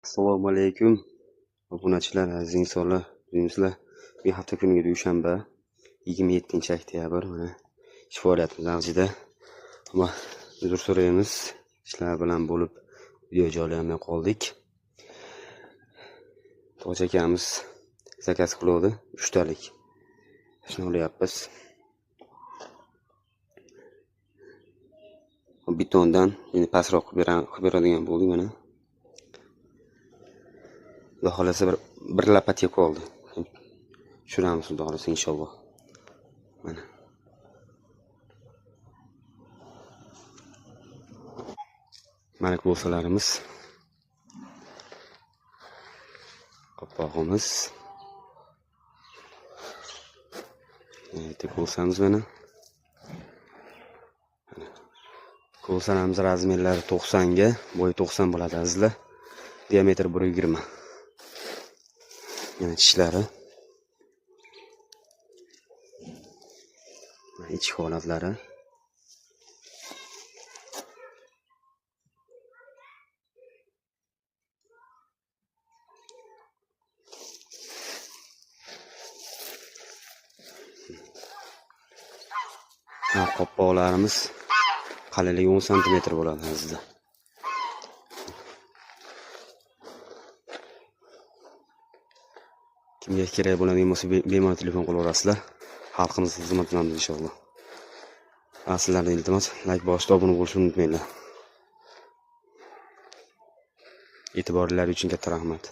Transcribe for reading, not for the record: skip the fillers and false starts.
Assalomu alaykum obunachilar, aziz insonlar, deymizlar. Bu hafta kungi dushanba, 27 oktyabr, mana ish faoliyatimiz avjida. Ammo uzr so'raymiz, ishlar bilan bo'lib video joylamay qoldik. Tog' akamiz zakaz qiluvdi, 3 talik. Shuni olyapmiz. Betondan endi pastroq qilib beradigan bo'ldik mana. Xudo xohlasa bir lapat qoldi. Tushiramiz, xudo xohlasa, inshaalloh. Mana. Mana ko'salarimiz. Qopqog'imiz. Bitta ko'samiz mana. Ko'salarimiz razmerlari 90 ga, bo'yi 90 bo'ladi, azizlar. Diametri 1,20. Yana tishlari. Ichki holatlari. Qopqoqlarimiz qalinligi 10 santimetr bo'ladi, azizlar. Kimga kerak bo'ladigan bo'lsa, bemalol telefon qilaverasizlar. Xalqimiz xizmatidamiz, inshaalloh. Sizlardan iltimos, layk bosishni, obuna bo'lishni unutmanglar. E'tiborlari uchun katta rahmat.